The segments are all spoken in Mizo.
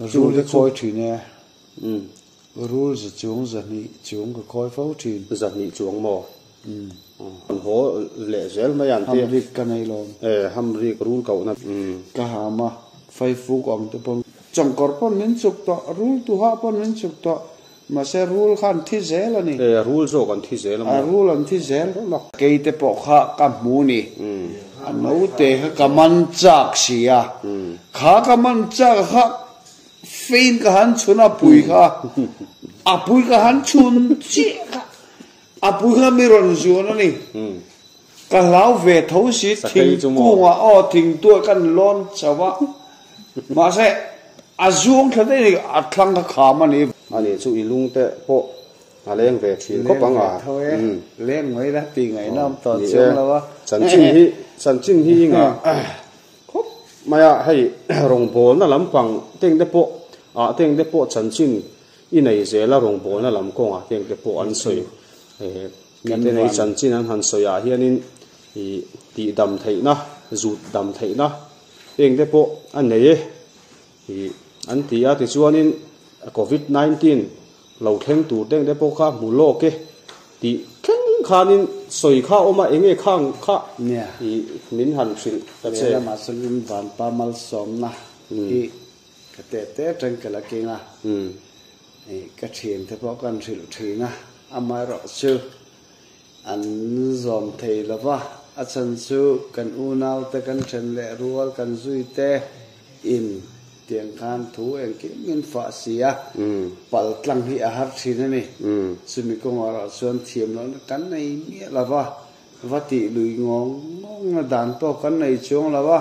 Rul hi khawi thin e. Rul za chuang zahnih chuang ka khawi fo thin. Zahnih chuang maw? An haw leh zel mai an ti. Hamrik ka nei lawm. E, hamrik rul kohna. Ka ham a, faifuk ang te pawn. Chawngkawr pawn min chuk tawh, rul tuha pawn min chuk tawh. Mahse rul kha an thi zel a ni. E, rul zawk an thi zel a maw? A, rul an thi zel. Keite pawh kha ka hmu ni. A naute kha ka man chak si a. Kha ka man chak kha fein ka han chhun a pui kha. A pui ka han chhun chiah kha. A pui kha mi rawn zuan a ni. Ka hlau ve tho si thingkungah aw thingtuah kan lawn chho a, mahse a zuang thla daih a ni, a thlang kha kham a ni. Ani chu i lung te pawh a leng ve thin khawp ang a. Leng ve tho e, leng mai la tih ngaihna awm tawh chiang lo a. Chanchin hi chanchin hi i ngah khawp mai a, hei rawngbawlna lampang teng te pawh ah teng te pawh chanchin i nei zel a rawngbawlna lam kawngah teng te pawh an sawi. Mite nei chanchin an han sawi ah hianin ih tih dam theihna, zut dam theihna eng te pawh a nei e ih an ti a. Tichuanin Covid 19 lo thleng tur te eng te pawh kha hmu lawk e tih thleng khanin sawi kha a awm a, enge khang kha ih min han hrilh ta che. Lehlamah chuan Vanpa malsawmna hi ka teh teh teng ka la keng a. Ih ka thian te pawh kan hrilh thin a, amaherawh chu an zawm thei lo va, a chhan chu kan unau te kan then leh rual kan zui te in tiang khan thu engkim min fah si a, pal tlang hi a har thin a ni. Chumi kawngah erawh chuan thiam lohna kan nei miah lo va, va tih lui ngawng ngawngna dan pawh kan nei chuang lo a,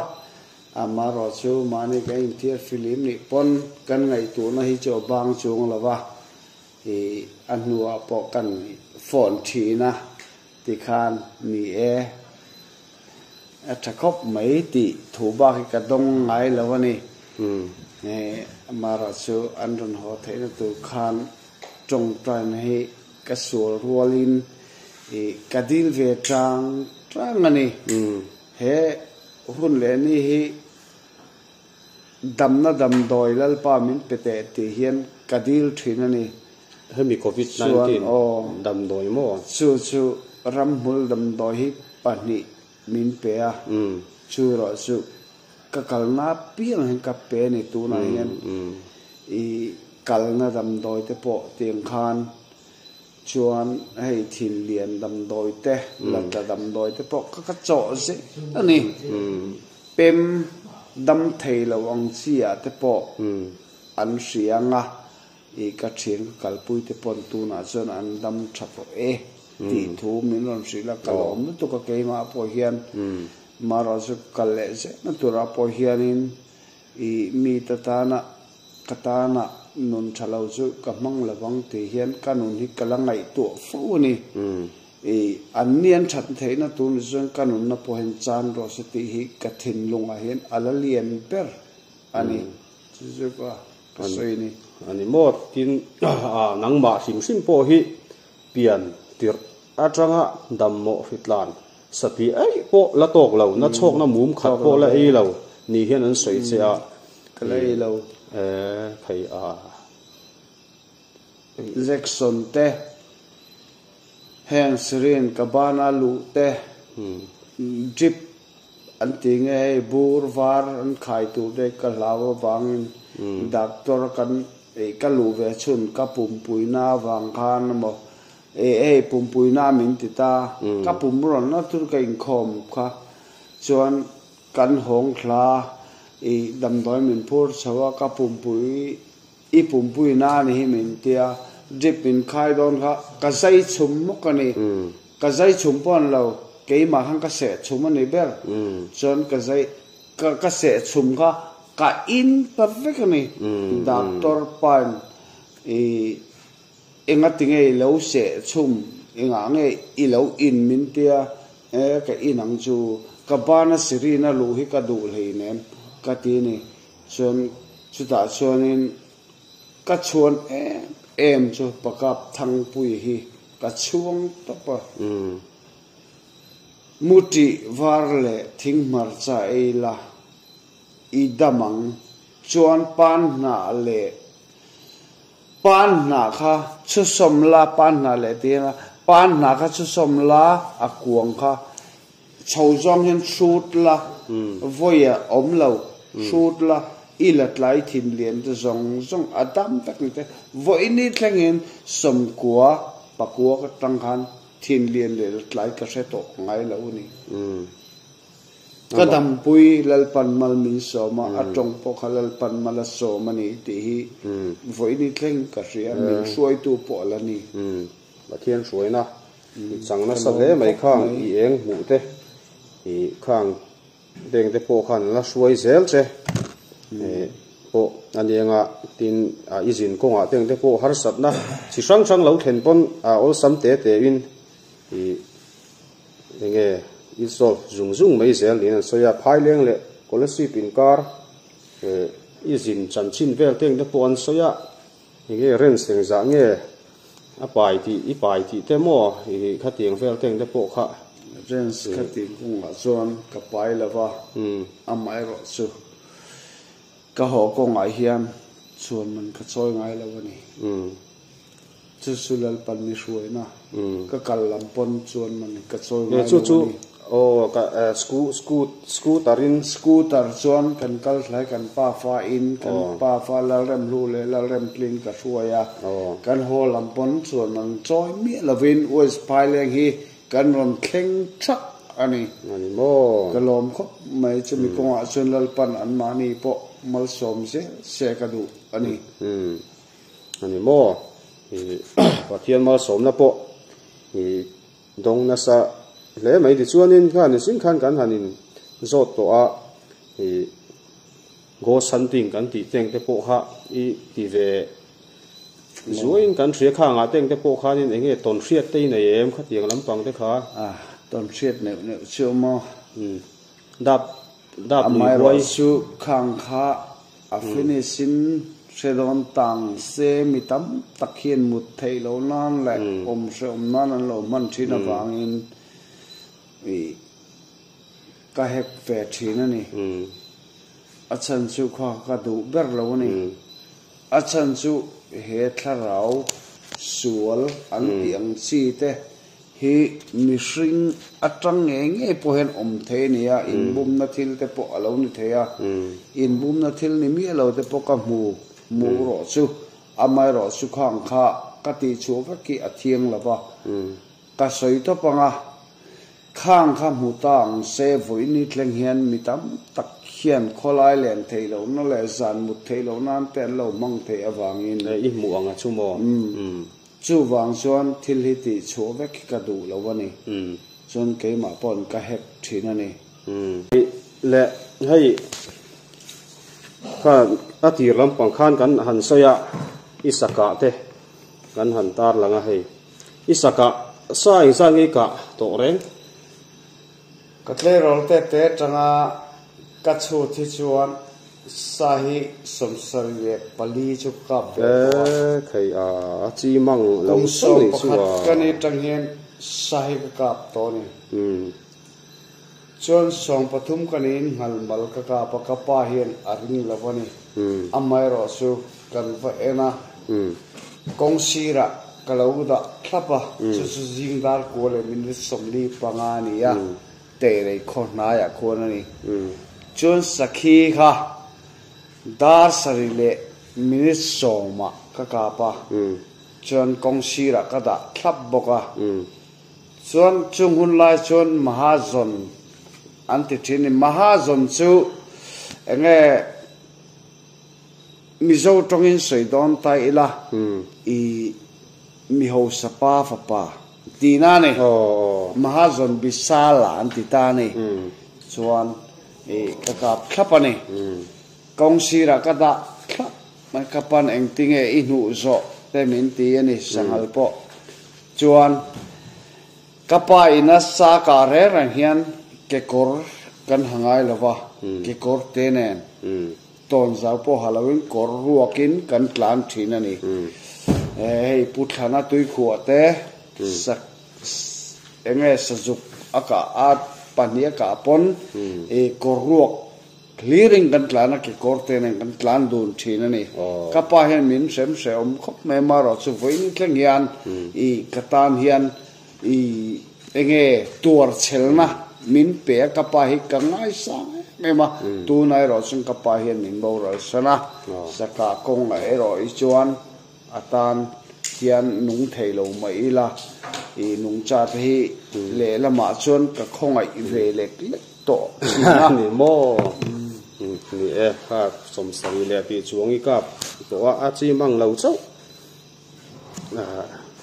Amaherawh chu mahni kan inthiar filim nih pawn kan ngaihtuahna hi chu a bang chuang lo va, ih a hnuah pawh kan phone thin a tikhan ni e, a tha khawp mai tih thu bak hi ka dawng ngai lo a ni. Amaherawh chu an rawn haw theihna tur khan tawngtaina hi ka sual rualin ih ka dil ve tang tang a ni. He hun leh ni hi damna damdawi Lalpa min pe teh tih hian ka dil thin a ni. Hemi Covid 19 damdawi maw? Chu chu ramhmul damdawi hi pahnih min pe a, chu erawh chu ka kalna apiang hian ka pe a ni tunah hian i kalna damdawi te pawh tiang khan Chuan hei thin lian damdawi te, latla damdawi te pawh ka ka chawh zel a ni. Pem dam thei lo ang chi ah te pawh an hria ang a, ih ka thian ka kalpui te pawn tunah chuan an dam tha tawh e tih thu min rawn hrilh a, ka lawm lutuk a keimah pawh hian marawh chu kal leh zelna turah pawh hianin ih mi ta tana Ka tana nun tha lo chu ka hmang lo vang tih hian ka nun hi ka la ngaihtuah fo a ni. I an ni an that theihna tur ni chuan ka nunna pawh hian chan rawh se tih hi ka thinlungah hian a la lian ber a ni. Chu chu ka ka sawi a ni. A ni maw? Tin, nangmah hrim hrim pawh hi pian tirh atanga dammawh hritlan satliah eih pawh la tawk lo, na chhawkna mum khat pawh la ei lo ni hian an sawi che a. Ka la ei lo. E, thei a. Jackson te, heng syringe ka bana luh te, drip an ti nge hei bur var an khai tur te ka hlau avangin doctor kan ka luh ve chhun ka pumpuina avang khan emaw e hei pumpuina min ti ta, ka pum rawn na tur ka inkhawm kha chuan Kan hawng thla i damdawi min phur chho a, ka pumpui i pumpui na a ni hi min tia, drip min khai dawn kha ka zai chhum mawk a ni, ka zai chhum pawh a ni lo, keimah khan ka seh chhum a ni ber, chuan ka zai ka ka seh chhum kha ka in ta vek a ni, doctor pain i enga tinge i lo seh chhum, engah nge i lo in min tia, E, ka in ang chu, ka bana Sirina luh hi ka duh hleinem ka ti ni. Chuan chutah chuanin ka chhuan em em chu Pakap Thangpui hi ka chhuang tawp a. Mutih var leh thinghmarcha ei la, i dam ang. Chuan pan hnah leh pan hnah kha chhusawm la, pan hnah leh tih hian pan hnah kha chhusawm la, a kuang kha chho zawng hian hrut la, vawi a awm lo, hrut la, i la tlai thin lian te zawng zawng a dam tak ni te. Vawiini thlengin sawmkua pakua ka tang khan thin lian leh la tlai ka hre tawh ngai lo a ni. Ka dampui Lalpan mal min sawm a, a tawng pawh kha Lalpan mal a sawm a ni tih hi vawiini thleng ka hria, min hruaitu pawh a la ni. Pathian hruaina i chang nasa hle mai khang i eng hmuh te i khang deng te pawh khan la hruai zel che pawh a nia tin i zin kawngah teng te pawh harsatna chi hrang hrang lo thlen pawn a awlsam te te in i Enge i solve zung zung mai zel niin an sawi a, Phaileng leh Kolasib inkar i zin chanchin vel te engte pawh an sawi a, enge rents engzah nge a pai tih i pai tih te maw i khatiang vel te engte pawh kha. Rents khatiang kawngah chuan ka pai lo va, amaherawh chu ka haw kawngah hian chhuan man ka chawi ngai lo a ni. Chu chu Lalpan mi hruaina ka kal lam pawn chuan man ka chawi ngai lo a ni. Aw ka scooter in. Scooter chuan kan kal thlai kan pa fa in kan pa fa Lalremhlu leh Lalremtlin ka hruai a, kan haw lam pawn chuan man chawi miah lovin West Phaileng hi kan rawn thleng thak a ni. Ani maw? Ka lawm khawp mai chumi kawngah chuan Lalpan anmahni pawh malsawm zel se ka duh a ni. A ni maw? Ih Pathian malsawmna pawh ih dawng nasa hle mai tichuanin khan nisin khan kan han in zawt tawh a ih ghost hunting kan tih teng te pawh kha i ti ve zuaiin kan hria khangah teng te pawh khanin eng nge tawn hriat te i nei em khatiang lampang te kha. A tawn hriat neuh neuh chu maw? Dap dap lui huai. Amaherawhchu khang kha A finish in hre dawn tang se mi tam tak hian mut theih loh nan leh awm hrehawm nan an lo hman thin avangin ih ka hek ve thin a ni. A chhan chu kha ka duh ber lo a ni. A chhan chu he thlarau sual an tih ang chi te hi mihring atang ngei ngei pawh hian awm thei a ni a, inbumna thil te pawh a lo ni thei a, inbumna thil ni miah lo te pawh ka hmu hmuh rawh chu, amaherawh chu khang kha ka tihchhuah vek hi a thiang lo va, ka sawi tawp ang a, khang kha hmu ta ang se vawiin thleng hian mi tam tak hian khawlai len theih lohna leh zan mut theih loh nan te an lo hmang theih avangin. I hmuh ang a chu maw? Chuvang chuan thil hi tih chhuah vek hi ka duh lo a ni. Chuan keimah pawhin ka hek thin a ni. Le hei kha a tir lampang khan kan han sawi a, i sakah te kan han tar lang a hei. I sakah sa engzat nge i kah tawh reng? Ka tleirawl te te atanga ka chhut hi chuan sa hi 74 chu ka kap ve tawh a. E khei a, a chi mang lo Kum saw nih chu a. 11 ka ni atang hian sa hi ka kap tawh a ni. Chuan 13 ka niin nghal mal ka kap a, ka pa hian a ring lo a ni. Amaherawh chu kan va en a, kawng sirah ka lo dah thlap a, chu chu zing dar kua leh minute 45 a ni a, Teirei khaw hnaiah khuan a ni. Chuan sakhi kha dar sarih leh minute sawmah ka kap a, chuan kawng sirah ka dah thlap bawk a. Chuan chung hun lai chuan Mahajon an ti thin a ni. Mahajon chu enge Mizo tawngin sawi dawn ta ila i mi hausa pa fapa tihna a ni. Mahajon Bisala an ti ta a ni. Chuan i ka kap thlap a ni. Kawng sirah ka dah thlap mai ka pan engtinge i hnuh zawh te min ti a ni sanghal pawh. Chuan ka pa ina sa kah reng reng hian kekawr kan ha ngai lo va, kekawr te nen. Tawnzau pawh ha loin kawr ruakin kan tlan thin a ni. Hei Pu Thlana tuikhuah te sa enge sazuk a kah a pahnih a kah pawn i kawr ruak Hlirin kan tlan a, kekawr te nen kan tlan dun thin a ni. Ka pa hian min hrem hrehawm khawp mai marawh chu vawiin thleng hian i ka tan hian i enge tuar chhelna min pe a, ka pa hi ka ngaisang em em a, tunah erawh chuan ka pa hian min boral san a, saka kawngah erawh hi chuan A tan hian nung thei lo mah ila, i nungcha te hi lehlamah chuan ka khawngaih ve lek lek tawh thin a. Ni maw? Ni e, kha sawmsarih leh tih chuang i kap tawh a, a chim ang lo chauh.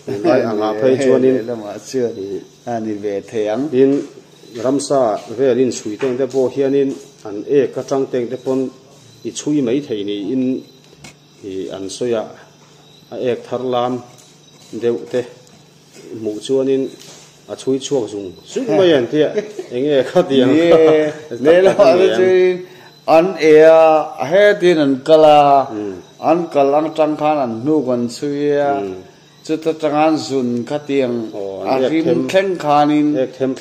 Tunlai angah phei chuanin. Lehlamah chuan a ni ve thei ang. Tin, ramsa velin chhui teng te pawh hianin an ek atang teng te pawn i chhui mai thei niin Ih an sawi a, a ek thar lam deuh te hmuh chuanin a chhui chhuak zung zung mai an tia, eng nge kha ti ang kha Ni e, lehlamah te chuanin an e a, a hetin an kal a, an kal ang tang khan an hnuk an chhui a, chuta tanga an zun kha tiang a hrim thleng khanin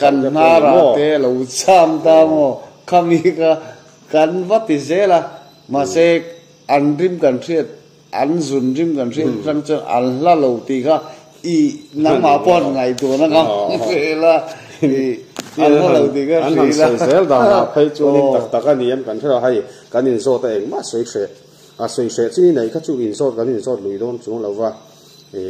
kan hnarah te a lo cham ta maw, khami kha kan va ti zel a, mahse An rim kan hriat, an zun rim kan hriat atang chuan an hla lo tih kha i nangmah pawh an ngaihtuahna ngam vel a, i an hla lo tih kha An han sawi zel danah phei chuanin tak tak a ni em kan hre lo, hei kan inzawt a engmah sawi hreh a sawi hreh chu i neih kha chu inzawt kan inzawt lui dawn chuang lo va, i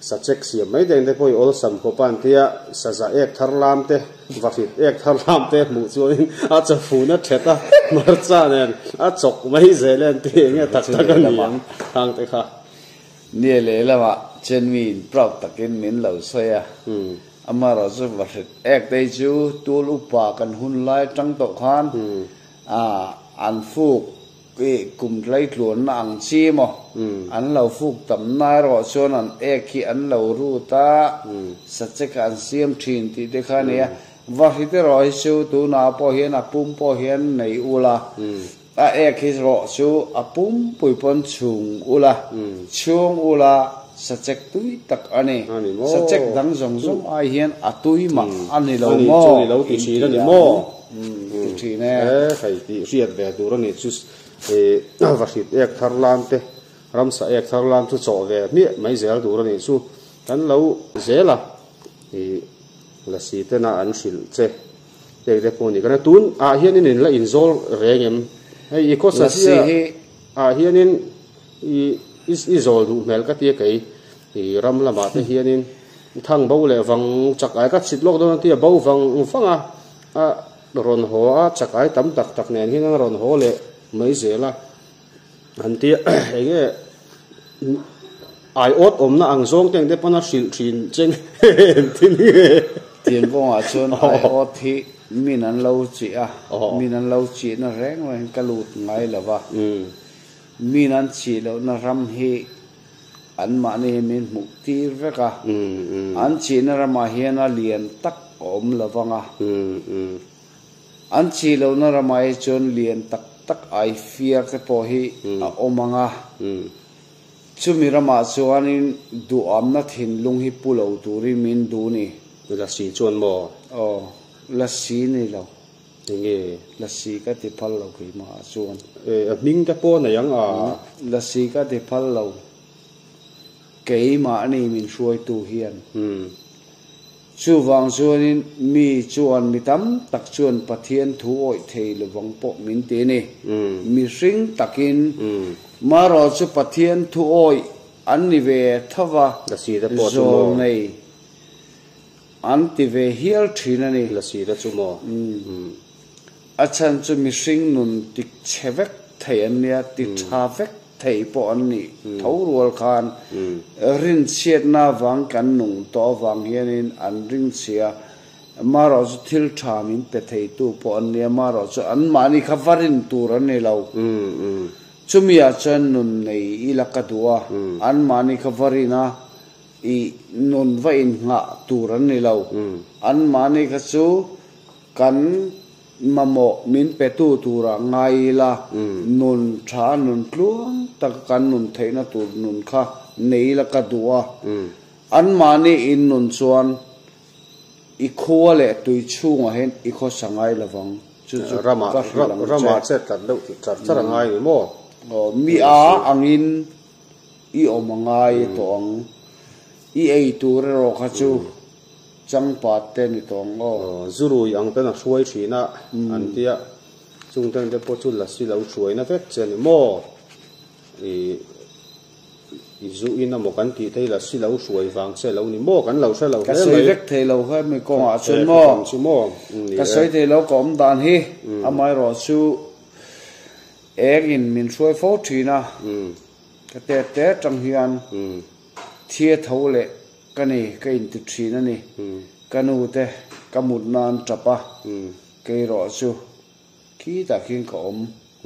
Sachek siam mai deng te pawh i awlsam khawp a an tia, saza ek thar lam te, vahrit ek thar lam te hmuh chuanin a chawfun a thet a, hmarcha nen a chawk mai zel e an ti eng nge tak tak a ni ang hang te kha. Nia lehlamah chuan mi in proud takin min lo sawi a, amaherawhchu vahrit ek te hi chu tul upa kan hun lai atang tawh khan an fuk I kum tleitluanna ang chi maw? An lo fuk tam na erawh chuan an ek hi an lo rut a, sachek an siam thin tih te kha a ni a. Vahrit erawh hi chu tunah pawh hian a pum pawh hian nei ul a, a ek hi erawh chu a pumpui pawn chhung ul a, chhung ul a, sachek tui tak a ni. Sachek dang zawng zawng ai hian a tui mah a ni lo maw? Inti ang. Ti thin e. Hei tih hriat ve tur a nih chu vahrit ek thar lam te ramsa ek thar lam chu chawh ve hmiah mai zel tur a nih chu kan lo zel a ih lasi tena an hrilh che tek te pawh a ni kan tun ah hianin in la inzawl reng em hei i khawsa zia ah hianin i i zawl duh hmel ka tia kei i ram lamah te hianin thang bo leh vang chak ai ka chhit lawk dawn a tia bo vang vang a. A rawn haw a, chakai tam tak tak nen hian a rawn haw leh mai zel a, an ti a, eng nge aiawt awmna ang zawng te ang te pawn a hrilh thin che nge engtin nge. Tiangkawngah chuan aiawt hi min an lo chih a, min an lo chihna reng reng ka lut ngai lo va, min an chih lohna ram hi Anmahni hi min hmuh tir vek a, an chihna ramah hian a lian tak a awm lo vang a. An chih lohna ramah hi chuan lian tak tak ai fiar te pawh hi a awm ang a. Chumi ramah chuanin duhamna thinlung hi pu lo turin min duh ni. Lasi chuan maw? Aw, lasi ni lo. Enge? Lasi ka ti phal lo keimah ah chuan. E, a hming te pawh nei ang a. Lasi ka ti phal lo. Keimahni min hruaitu hian. Chuvang chuanin mi chuan mi tam tak chuan Pathian thu awih thei lovang pawh min ti a ni. Mihring takin. Marawh chu Pathian thu awih an ni ve tho va, zawl nei. An ti ve hial thin a ni. Lasi te chu maw? Umm. A chhan chu mihring nun ti chhe vek thei an nia, ti tha vek thei pawh an nih tho rual khan rinchhiatna avang kan nung tawh avang hianin an ringchhia. Marawh chu thil tha min pe theitu pawh an nia, marawh chu anmahni kha va rin tur an ni lo. Chumi ah chuan nun nei ila ka duh a, anmahni kha va rin a, I nun va inngah tur an ni lo. Anmahni kha chu kan mamawh min petu turah ngai ila, nun tha, nun tluang taka kan nun theihna tur nun kha nei ila ka duh a. Anmahni in nun chuan i khua leh tui chhungah hian i khawsa ngai lovang. Chu chu Ramah ka hrilh ang che. Ramah chet tlat deuh char char a ngai ni maw? Aw, mi a angin i awm a ngai tawh ang. I ei tur erawh kha chu changpat te ni tawh ang aw. Aw, zurui ang ten a hruai thin a an tia, chung ten te pawh chu lasi lo hruaina vek che ni maw? I i zu in amaw kan tih te hi lasi lo hruai vang che lo ni maw? Kan lo hre lo Ka hle sawi mai. vek thei lo hemi kawngah chuan He maw? khawpang chu maw? Ni Ka e. sawi thei lo ka awm dan hi, amaherawhchu engin min hruai fo thin a. Ka te te tang hian thia tho leh ka ni, ka inti thin a ni. Ka nu te ka mut nan tap a, kei rawh chu khitah khian ka awm,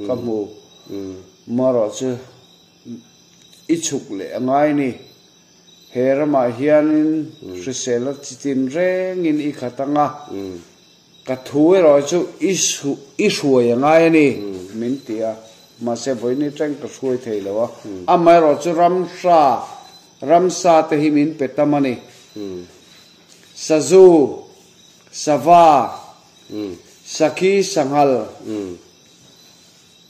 ka hmu. Marawh chu i chhuk leh a ngai ni. He ramah hianin hriselna chi tin rengin i khat ang a, Ka thu erawh chu i i hruai a ngai a ni, min ti a. Mahse, vawiin atang ka hruai thei lo a. Amaherawh chu ramhra, ramsa te hi min pe tam a ni. Sazu, sava, sakhi, sanghal,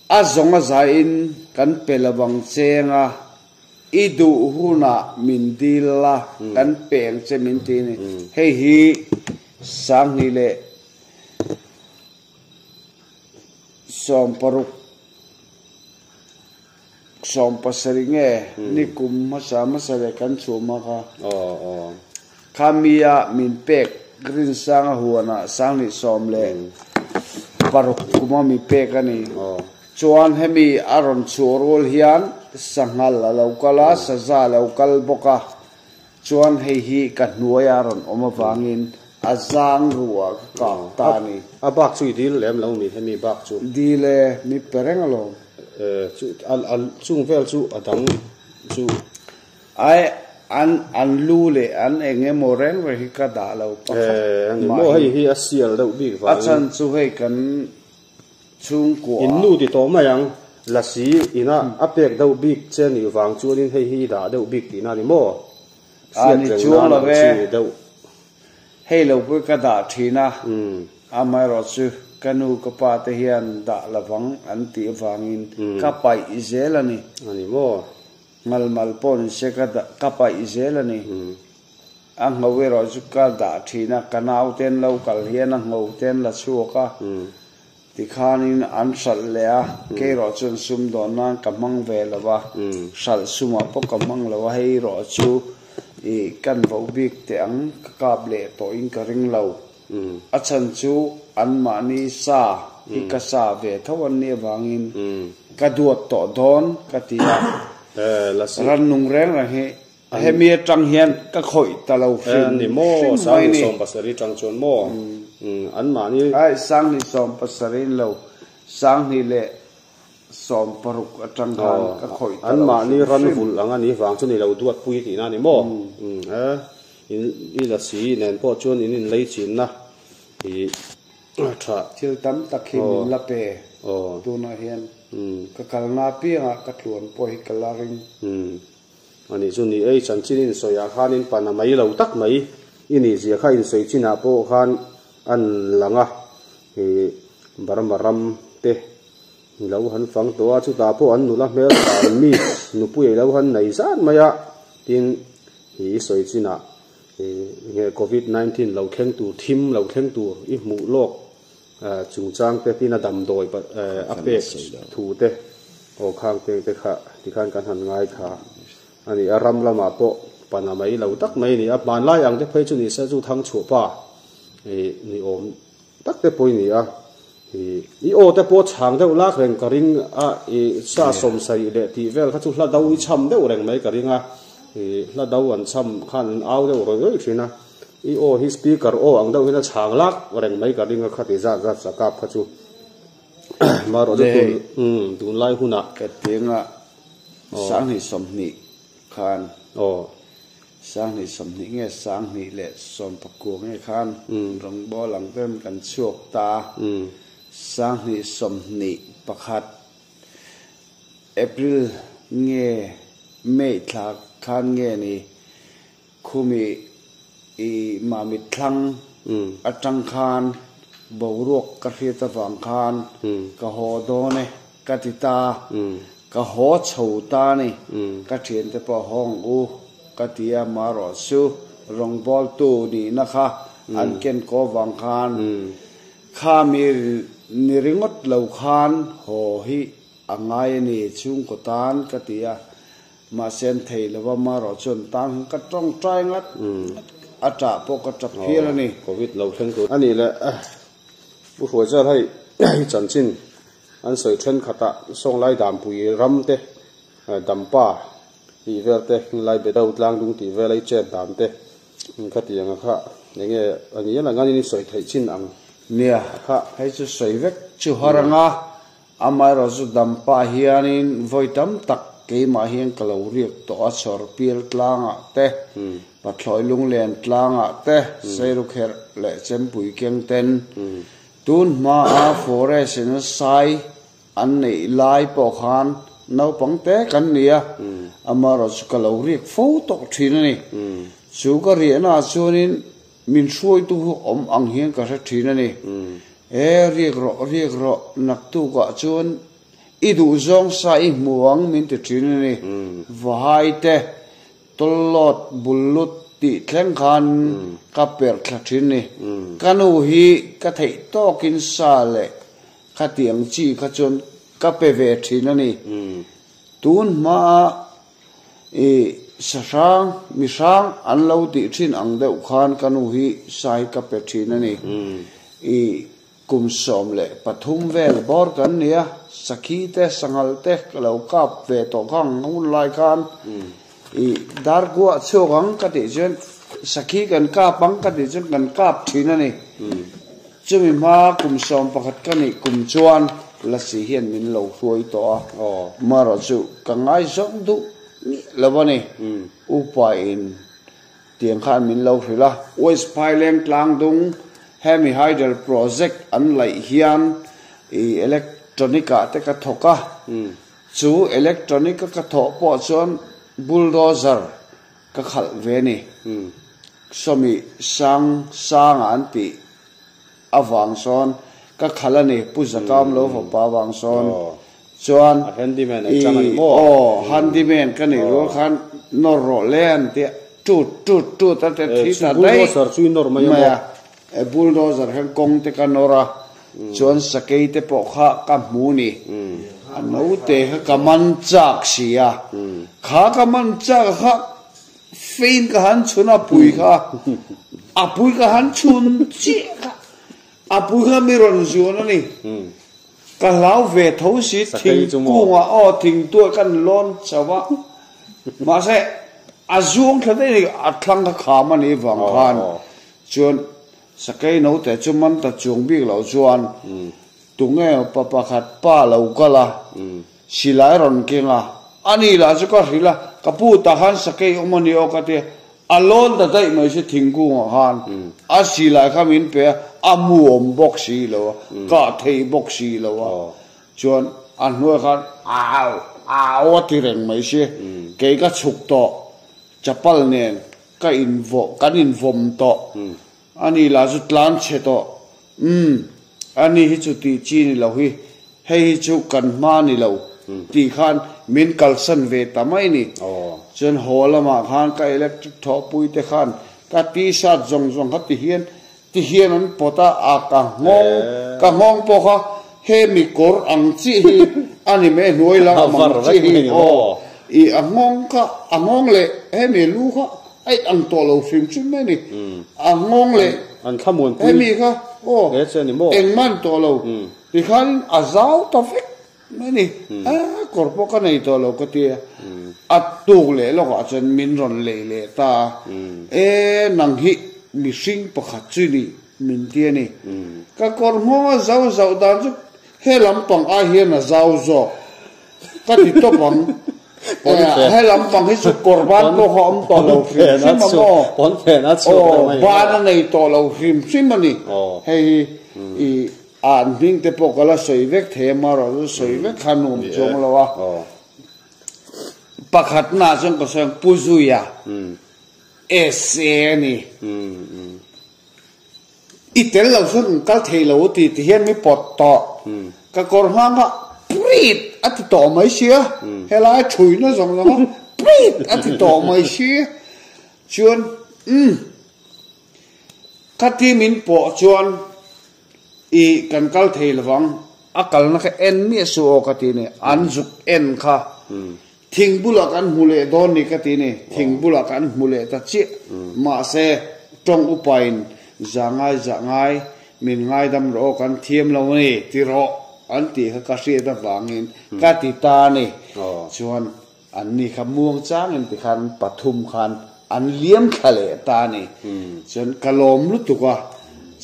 a zawng a zaiin kan pe lo ang cheng a. I duh hunah min dil la, kan peng che min ti a ni. Hei hi Sanghnih leh 16, 17 nge ni kum hmasa hmasa leh kan chhuah hma kha. Kha mia min pek Rinsanga huanah Sanghnih 16 kuma mi pek a ni. Chuan hemi a rawn chhuah rual hian sanghal a lo kal a, saza a lo kal bawk a, chuan hei hi ka hnuaia a rawn awm avangin a zang ruah ka kap ta a ni. A bak chu i dil lem lo mi hemi bak chu? Dil e, mi pe reng alawm. E, chu a chung vel chu a dang chu. Ai, an an lu leh an eng emaw reng reng hi ka dah lo pakhat E, ani maw hei hi a sial deuh bik vangin. A chhan chu hei kan. Chhungkua. In nu ti tawh mai ang. Lasi ina a pek deuh bik che nih vang chuanin hei hi i dah deuh bik tihna a ni maw? A Hriat ni reng chuang nan lo ang e. chi deuh. Hei lo pawh ka dah thin a, amaherawh chu ka nu ka pa te hian dah lovang an tih avangin ka paih zel a ni. A ni maw? Ngalmal pawh ni se ka dah ka paih zel a ni. A ngho erawh chu ka dah thin a, ka nauten lo kal hian a ngho ten la chhuak a, tikhanin an hralh leh a, kei erawh chuan sumdawn nan ka hmang ve lo a, hralh sumah pawh ka hmang lo a, hei erawh chu ih kan voh bik teh ang ka kap leh tawhin ka ring lo. A chhan chu anmahni sa hi ka sa ve tho an nih avangin ka duat tawh dawn ka ti a, rannung reng reng hi Hemi atang hian ka khawih ta lo hrim Ni maw, hrim mai ni. Sangni 70 tang chuan maw? An mahni. Ai, Sangni 70 in lo, Sangni leh 60 atang khan ka khawih ta An lo mahni hrim ran hrim. vulh ang a nih vang chu ni lo duat pui tihna a ni maw? E, in i la si nen pawh chuan in inlei chinna i tha. Thil tam tak hi min la pe tunah hian ka kalna apiangah ka tluan pawh hi ka la ring. Ani chu ni ei chanchin insawiah khan in pan a mai lo tak mai i nih zia kha insawi chinah pawh khan an lang a, ih Burma ram te lo han fang tawh a, chutah pawh an nula hmel tha mi nupui ei lo han nei zat mai a, tin ih i sawi chinah ih nge covid 19 lo thleng tur thim lo thleng tur i hmuh lawk chungchang te tin a damdawi a pek thu te aw khang peng te kha tikhan kan han ngai kha a ni a, ram lamah pawh pan a mai lo tak mai a ni a, hmanlai ang te phei chu ni se chu thang chhuah pa ih ni awm tak te pawh i ni a, ih i aw te pawh chhang deuh lak reng ka ring a, ih sa sawmsarih leh tih vel kha chu hla do i cham deuh reng mai ka ring a, ih hla do an cham khan an au deuh rawih rawih thin a. I aw hi speaker aw ang deuh hian a chhang lak reng mai ka ring a khati zat zat sakap kha chu marawh chu tun umm tunlai hunah Ka tinga 2020 khan 2020 nge 2019 nge khan rawngbawl ang ten kan chhuak ta 2021 April nge May thla khan nge ni Khumi i Mamit thlang atang khan Boruak ka hriat avang khan ka haw dawn e ka ti ta, ka haw chho ta a ni. Ka thiante pawh haw ang u ka ti a, marawh chu rawngbawltu nihna kha an ken kaw avang khan kha mi ni ringawt lo khan haw hi a ngai a ni chhungkaw tan ka ti a, mahse an thei lo va, marawh chuan tan khan ka tawngtai ngat a tah pawh ka tap hial a ni. Covid lo thleng tur a nih leh Pu Hruaizar hei chanchin an sawi thenkhatah Sawnglai Dampui ram te Dampa tih vel te Lai Bedau Tlangdung tih vel a i chet dan te khatiang a kha enge a ni a lang in sawi theih chin ang Nia, kha. Hei chu sawi vek chu har anga Amaherawh chu Dampa hianin vawi tam tak keimah hian ka lo riak tawh a, chhawr pial tlangah te, Pathlawi lunglen tlangah te, Sairukherh leh Chempui keng ten tun hmaa forest in sai an neih lai pawh khan naupang te kan ni a, amaherawh chu ka lo riak fo tawh thin a ni. Chu ka riahnaah chuanin Min hruaitu hi awm ang hian ka hre thin a ni. E, riak rawh, riak rawh, naktukah chuan i duh zawng sa i hmu ang min ti thin a ni. Vahai te, tawllawt, bullut tih thleng khan ka perh thla thin a ni. Ka nu hi ka theih tawkin sa leh khatiang chi kha chuan ka pe ve thin a ni. Tun hmaa I sahrang, mi hrang an lo tih thin ang deuh khan ka nu hi sai ka pe thin a ni. I kum 13 vel bawr kan ni a, sakhi te, sanghal te ka lo kap ve tawh kha ang hun lai khan i darkuah chhuak ang ka tih chuan sakhi kan kap ang ka tih chuan kan kap thin a ni. Chumi hma kum 11 ka nih kum chuan Lasi hian min lo hruai tawh a, marawh chu ka ngaizawng duh miah lo a ni. Upa in tiang khan min lo hrilh a. West Phaileng tlangdung hemi hydel project an laih hian i electronic ah te ka thawk a, chu electronic a ka thawh pawh chuan bulldozer ka khalh ve a ni. Sawmi sang sanga an tih avang sawn ka khalh a ni, Pu Zakam lo fapa avang sawn chuan i aw handyman ka nih rual khan nawr rawh le an tia tut tut tut a ti thi ta daih mai a, bulldozer hian kawng te ka nawr a, chuan sakei te pawh kha ka hmu ni, a naute kha ka man chak si a, kha ka man chak kha Fein ka han chhun a pui kha, a pui ka han chhun chiah kha, a pui kha mi rawn zuan a ni. Ka hlau ve tho si, thingkungah aw thingtuah kan lawn chho a, mahse a zuang thla daih a ni, a thlang kha kham a nih vang khan chuan sakei naute chu man ta chuang bik loh chuan tunge pa pakhat pa lo kal a, Silai rawn keng a, ani lah chu ka hrilh a, ka pu tah khan sakei awm a ni aw ka ti a, a lawn ta daih mai si thingkungah khan a silai kha min pe a, a mu awm bawk si lo a, kah thei bawk si lo a, chuan a hnuai khan au au a ti reng mai si, kei ka chhuk tawh, chapal nen ka invawh kan invawm tawh, ani lah chu tlan chhe tawh, umm ani hi chu tih chi ni lo hi. Hei hi chu kan hma ni lo tih khan min kalsan ve ta mai ni. Chuan haw lamah khan ka electric thawhpui te khan ka t-shirt zawng zawng kha ti hian ti hian an pawt a, a ka nghawng ka nghawng pawh kha hemi kawr ang chiah hi a ni mai hnuai lam ang chiah hi aw i a nghawng kha a nghawng leh hemi lu kha a in ang tawh lo hrim hrim mai ni. A nghawng leh hemi kha aw engmah an tawh lo. Tikhan a zau ta vek mai ni. A kawr pawh ka nei tawh lo ka ti a. A tuk leh lawkah chuan min rawn lei leh ta a. E nang hi mihring pakhat chu ni min ti a ni. Ka kawr nghawng a zau zauh dan chu he lampang ai hian a zau zawk ka ti tawp ang. He lampang hi chu kawr ban pawh kha awm tawh lo hrim hrim a maw? Aw, ban a nei tawh lo hrim hrim a ni. Hei hi i an hming te pawh ka la sawi vek thei a, marawh chu sawi vek kha nuam chuang lo a. Pakhatnaah chuan ka sawi ang Pu Zuia, SA a ni. I tel lo chuan kan kal thei lo ti ti hian mi pawt tawh. Ka kawr hmang kha prit a ti tawh mai sia, helai thuina zawng zawng a prit a ti tawh mai si. Chuan umm khati min pawh chuan i kan kal thei lovang, a kalna kha en miah suh aw ka ti ni, an zuk en kha thing bulah kan hmu leh dawn ni ka ti ni, thing bulah kan hmu leh ta chiah. Mahse tawng upain za ngai za ngai min ngaidam rawh aw kan thiam lo a ni ti rawh an tih kha ka hriat avangin ka ti ta a ni. Chuan An ni kha muang changin tikhan pathum khan an liam thla leh ta a ni. Chuan ka lawm lutuk a,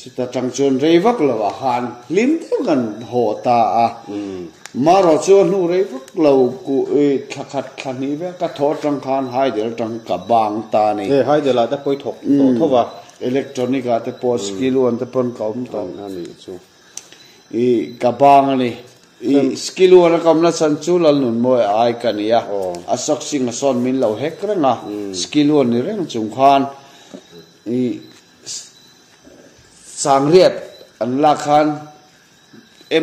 chuta tang chuan rei vak lo ah khan hlim deuh kan haw ta a. Marawh chu a hnu rei vak lo ku i thla khat thla hnih vel ka thawh atang khan Haidel atang ka bang ta a ni. He Haidel ah te pawh i thawk tawh tho va. Electronic ah te pawh skill one te pawn ka awm tawh. I ka bang a ni. I skill uar a kamna chhan chu Lalnunmawi ai ka ni a, a sawk sing a sawn min lo hek reng a, skill uar ni reng chung khan i Sangriat an lak khan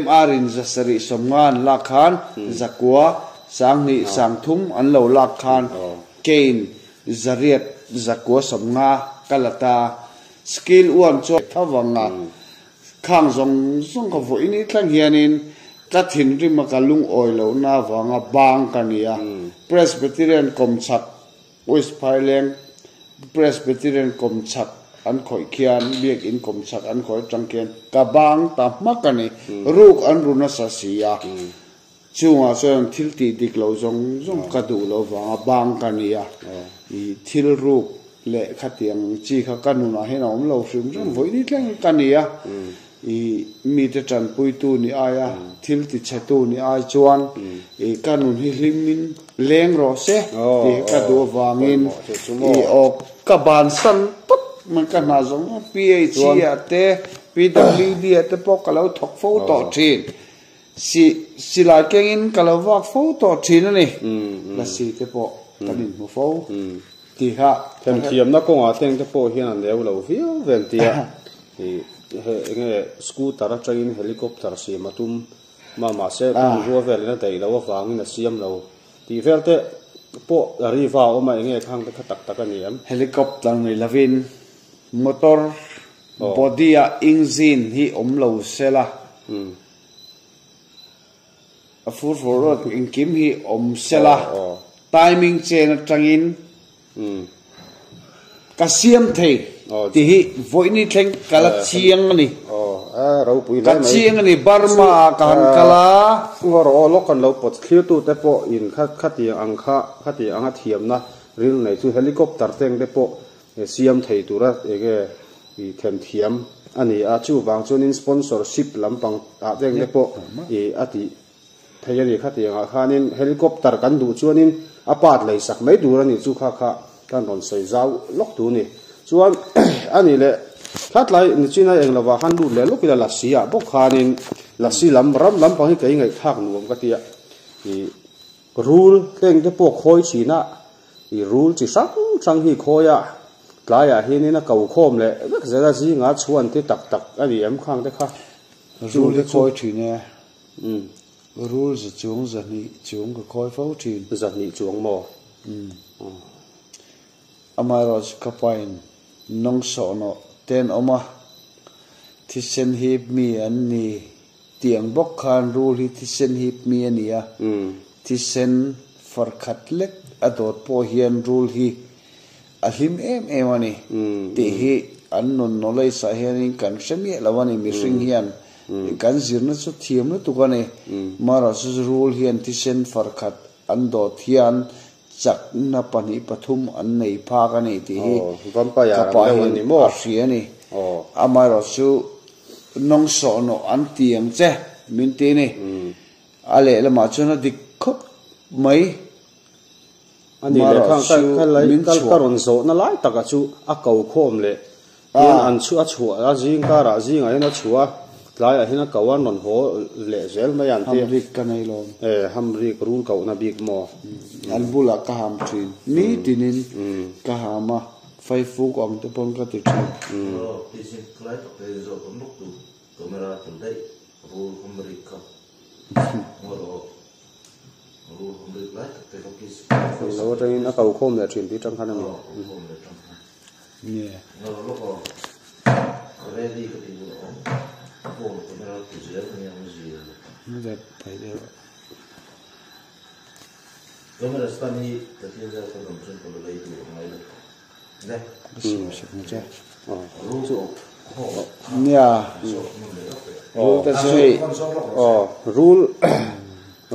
MR in zasarih sawmnga an lak khan zakua sanghnih sangthum an lo lak khan keiin zariat zakua sawmnga ka la ta. Skill uan chuan thavang a. Khang zawng zawng ka vawiin i thleng hianin ka thinrim a ka lungawi lohna avanga bang ka ni a. Presbyterian kawmchhak West Phaileng Presbyterian kawmchhak an khawih khian Biakin kawmchhak an khawih atang khian ka bang ta hmak a ni. Ruk an ru nasa si a. Chungah chuan thil tih dik loh zawng zawng ka duh loh vanga bang ka ni a, i thil ruk leh khatiang chi kha ka nunah hian a awm lo hrim hrim vawi ni thleng ka ni a, i mite tanpuitu ni aia thil ti chhetu ni ai chuan i ka nun hi hlimin leng rawh se tih ka duh avangin i aw ka bansan tawp mai ka hna zawng zawng PHE ah te PWD ah te pawh ka lo thawk fo tawh thin. Si, silai kengin ka lo vak fo tawh thin a ni. Lasi te pawh kan inhmu fo tih kha. Themthiamna kawngah teng te pawh hian a neu lo viau vel tia i he enge scooter atangin helicopter siam a tum mah mahse bungrua velin a daih loh avangin a siam lo tih vel te pawh a riva a awm a enge khang te kha tak tak a ni em? Helicopter ni lovin motor body ah engine hi awm lo sela. A fur fur rawt engkim hi awm sela timing chen atangin ka siam thei tih hi vawiini thleng ka la chiang a ni. Ka chiang a ni Burma ah ka han kal a. Ngawr aw lawk kan lo pawt thlir tu te pawh in kha khatiang ang kha khatiang anga thiamna ril nei chu helicopter teng te pawh siam thei tura enge I themthiam a ni a, chuvang chuanin sponsorship lampang ah te engte pawh i a tih thei a ni. Khatiangah khanin helicopter kan duh chuanin a part lei sak mai tur a ni chu kha kha kan rawn sawi zau lawk tur a ni. Chuan a nih leh thlatlai nichin a eng lovah khan lut leh lawk ila lasi ah bawk khanin lasi lam ram lampang hi kei ngaihthlak nuam ka ti a, i Rul tleng te pawh khawi thin a, i rul chi hrang hrang hi khawi a, tlaiah hianin a ko khawm leh vek zel a, zingah chhuan te tak tak a ni em khang te kha. Rul hi khawi thin e, rul za chuang zahnih chuang ka khawi fo thin. Zahnih chuang maw? Amaherawhchu ka pain nawng sawhnawh ten awm a, thisen hip mi an ni. Tiang bawk khan rul hi thisen hip mi a ni a, thisen far khat lek a dawt pawh hian rul hi a hlim em em a ni tih hi an nun knowledge ah hianin kan hre miah lo a ni, mihring hian kan zirna chu thiam lutuk a ni, marawhchu rul hian thisen far khat an dawt hian chakna pahnih pathum an nei phak a ni tih hi ka pa hian a hria a ni. Amaherawhchu nawng sawhnawh an ti ang che min ti a ni. A lehlamah chuan a dik khawp mai. A ni leh khang min chhuah. Ka rawn zawhna lai takah chu a ko khawm leh Tin, an chu a chhuah a, zing karah zingah hian a chhuah a, tlaiah hian a ko a, an rawn haw leh zel mai a an ti. Hamrik ka nei lo. E, hamrik rul kohna bik maw? An bulah ka ham thin. Nitinin ka ham a. Faifuk ang te pawn ka ti thin. Lo atangin a ko khawm leh thin tih atang khan a ni. Nge. Nia rul te chu hei aw rul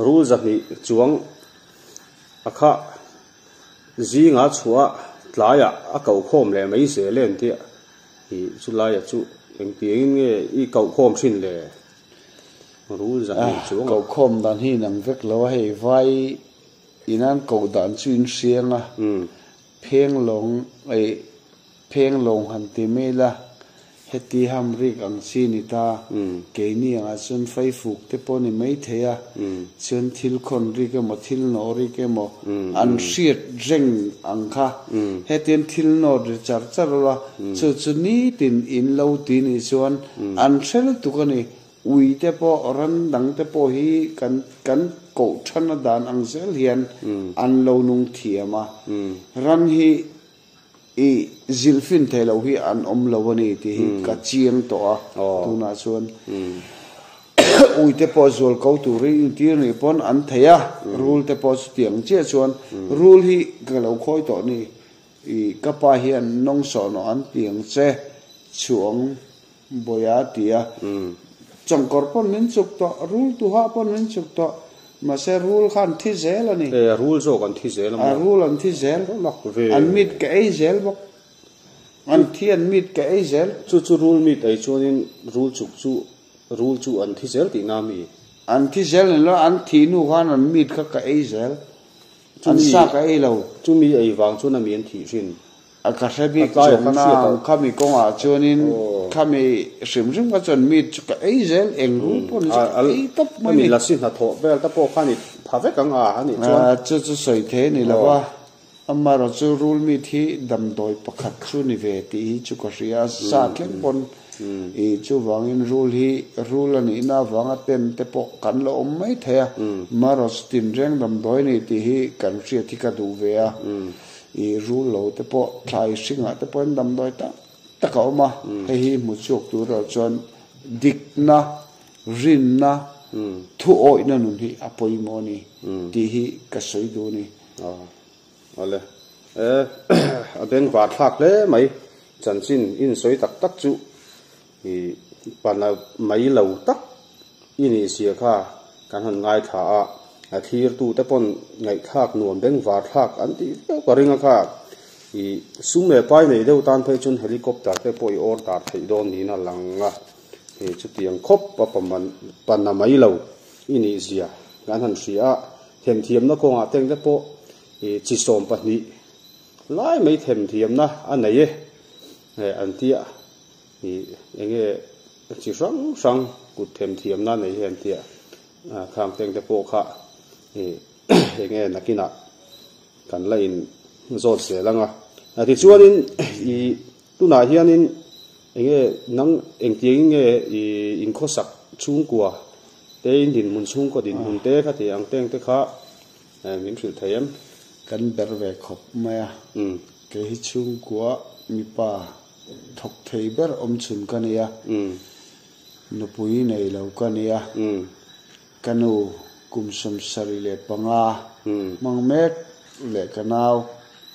rul zahnih chuang a kha zinga chhuah tlaiah a koh khawm leh mai zel e an tia ih chulaiah chu engtiangin nge i koh khawm thin le rul zahnih chuang a. Koh khawm dan hi inang vek lo a hei vai inan koh dan chu in hriang a Phenglawng eih phenglawng han ti mai la, heti ham rik ang chi ni ta, keini angah chuan faifuk te pawh ni mai thei a, chuan thil khawn rik emaw thil nawh rik emaw an hriat reng ang kha, hetian thil nawt ri char char ula, chu chu nitin in lo ti nih chuan an hre lutuk a ni, Ui te pawh ran dang te pawh hi kan kan koh thana dan ang zel hian an lo nung thiam a, ran hi i zilhfin thei lo hi an awm lo a ni tih hi ka chiang tawh a, tunah chuan ui te pawh zual ko turin intir nih pawn an thei a, rul te pawh chutiang chiah chuan rul hi ka lo khawi tawh ni, i ka pa hian nawng sawhnawh an ti ang che chhuang. Bawia a ti a. Chawngkawr pawn min chuk tawh, rul tuha pawn min chuk tawh. Mahse rul kha an thi zel a ni. E, a rul zawk an thi zel a maw? A rul an thi zel. Mak ve. An meat ka ei zel bawk. An thi an meat ka ei zel. Chu chu rul meat ei chuanin rul chuk chu rul chu an thi zel tihna a mi? An thi zel ni lo, an thih hnu khan an meat kha ka ei zel. An sa ka ei lo. Chumi ei vang chuan a mi an thih hrin. A ka hre bik chuang na khami kawngah chuanin khami hrim hrim kha chuan meat chu ka ei zel eng rul pawh ni chu ka ei tawp mai ni. Lasi hnathawh vel te pawh khan i pha vek ang a anih chuan. Chu chu sawi thei a ni lo a, amaherawh chu rul meat hi damdawi pakhat chu ni ve tih hi chu ka hria a, sa thleng pawn i chuvangin rul hi rul a nihna avanga ten te pawh kan la awm mai thei a, amaherawh chu tinreng damdawi a ni tih hi kan hriat hi ka duh ve a. I rul lo te pawh thlai hringah te pawhin damdawi tak tak a awm a, hei hi hmu chhuak tur erawh chuan dikna, rinna, thuawihna nun hi a pawimawh a ni tih hi ka sawi duh a ni. Aw awle e a bengvar thlak hle mai chanchin insawi tak tak chu i pana mai lo tak i nih sia kha kan han ngaithla a, a thlirtute pawn ngaihthlak nuam bengvar thlak an tih viau ka ring a kha. I sum leh pai nei deuh tan phei chuan helicopter te pawh i order theih dawn niin a lang a, hei chutiang khawp a pana mai lo i nih zia kan han hria a, themthiamna kawngah teng te pawh i chi 12 lai mai themthiamna a nei e an tia. Ih enge chi hrang hrang kut them thiamna nei hi an tia khang teng te pawh kha ih enge nakinah kan la in zawt zel ang a tichuanin ih tunah hianin enge nang engtiangin nge ih inkhawsak chhungkua te in dinhmun chhungkaw dinhmun te kha tih ang teng te kha min hrilh thei em? Kan ber ve khawp mai a, kei hi chhungkua mipa Thawk thei ber awm chhun ka nia, nupui nei lo ka nia, ka nu kum 75 hmang mek leh ka nau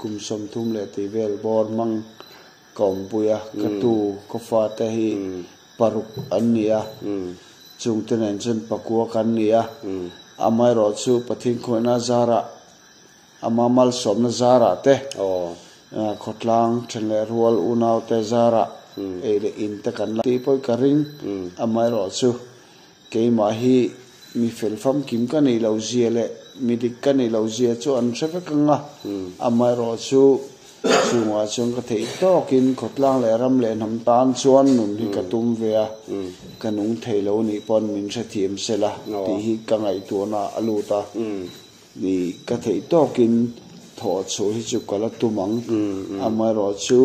kum 30 leh tih vel bawr hmang ka awmpui a, ka tu ka fate hi paruk an ni a, chungte nen chuan pakua kan ni a, amaherawhchu Pathian khuaihna zarah Ama malsawmna zarah te, khawtlang then leh rual unau te zarah ei leh in te kan la tih pawh ka ring. Amaherawh chu keimah hi mi fel famkim ka nih loh zia leh mi dik ka nih loh zia chu an hre vek ang a. Amaherawh chu chungah chuan ka theih tawkin khawtlang leh ram leh hnam tan chuan nun hi ka tum ve a, ka nung thei lo nih pawn min hrethiam sela tih hi ka ngaihtuahna a lut a. Ni, ka theih tawkin Thawh chhuah hi chu ka la tum ang. Amaherawhchu,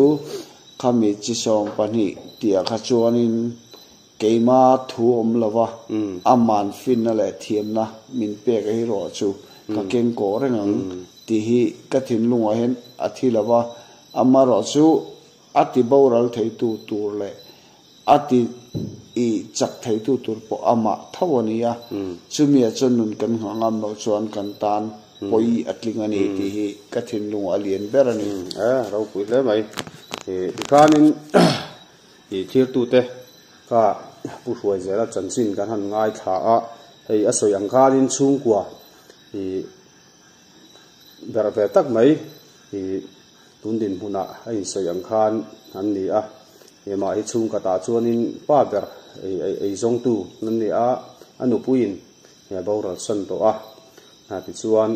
khami chi 12 tihah kha chuanin keima thu awm lova aman finna leh thiamna min pek a hi rawh chu ka keng kawh reng ang tih hi ka thinlungah hian a thi lova. Amaherawhchu, a ti boral theitu tur leh a ti i chak theitu tur pawh amah tho a ni a, chumi ah chuan nun kan nghah ngam loh chuan kan tan pawi a tling a ni tih hi ka thinlung a lian ber a ni. E, ropui hle mai. Tikhanin i thirtute kha Pu Hruaizela chanchin kan han ngaithla a, hei a sawi ang khanin chhungkua i berh ve tak mai i Tun dinhmunah a insawi ang khan an ni a, hemah hi chhungkhatah chuanin pa ber eizawngtu an ni a, a nupuiin boral san tawh a, tichuan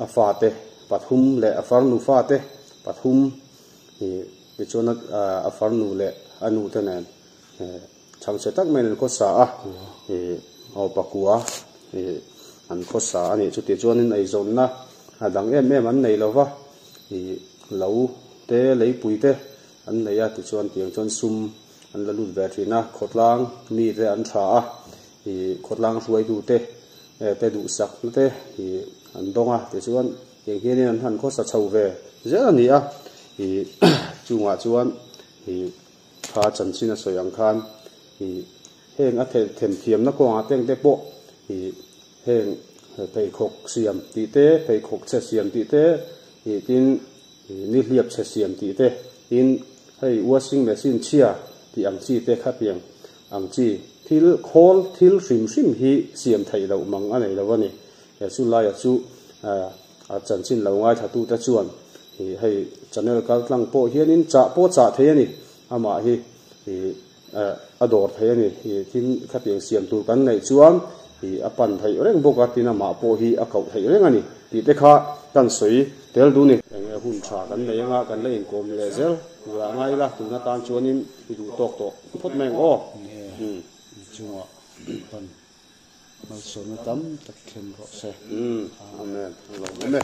a fate pathum leh a farnu fate pathum tichuan a farnu leh a nute nen chhangchhe tak maiin an khawsa a, aw pakua an khawsa a nih. Chutih chuanin eizawnna a dang em em an nei lo va, lo te leipui te an nei a, tichuan tiang chuan sum an la lut ve thin a, khawtlang mi te an tha a, khawtlang hruaitu te te duhsakna te an dawng a, tichuan tiang hianin an han khawsa chho ve zel a ni a, chungah chuan. Kha chanchin a sawi ang khan ih heng a themthiamna kawngah te engte pawh ih heng pheikhawk siam tih te, pheikhawk chhe siam tih te ih tin ih nihliap chhe siam tih te tin hei washing machine chhia tih ang chi te khatiang ang chi thil khawl thil hrim hrim hi siam theih loh mang a nei lo a ni. He chu laia chu a chanchin lo ngaithlatute chuan Ih hei channel kal tlang pawh hianin chah pawh chah thei a ni, amah hi ih a dawr thei a ni, ih tin khatiang siam tur kan neih chuan ih a pan theih reng bawk a, tin amah pawh hi a koh theih reng a ni tih te kha kan sawi tel duh ni. Enge hun tha kan nei anga kan la inkawm leh zel tur ah ngai ila, tun atan chuanin i duh tawk tawh phawt mai ang aw. Nge i chungah pan malsawmna tam tak thlen rawh se. Amen. Lo awm e.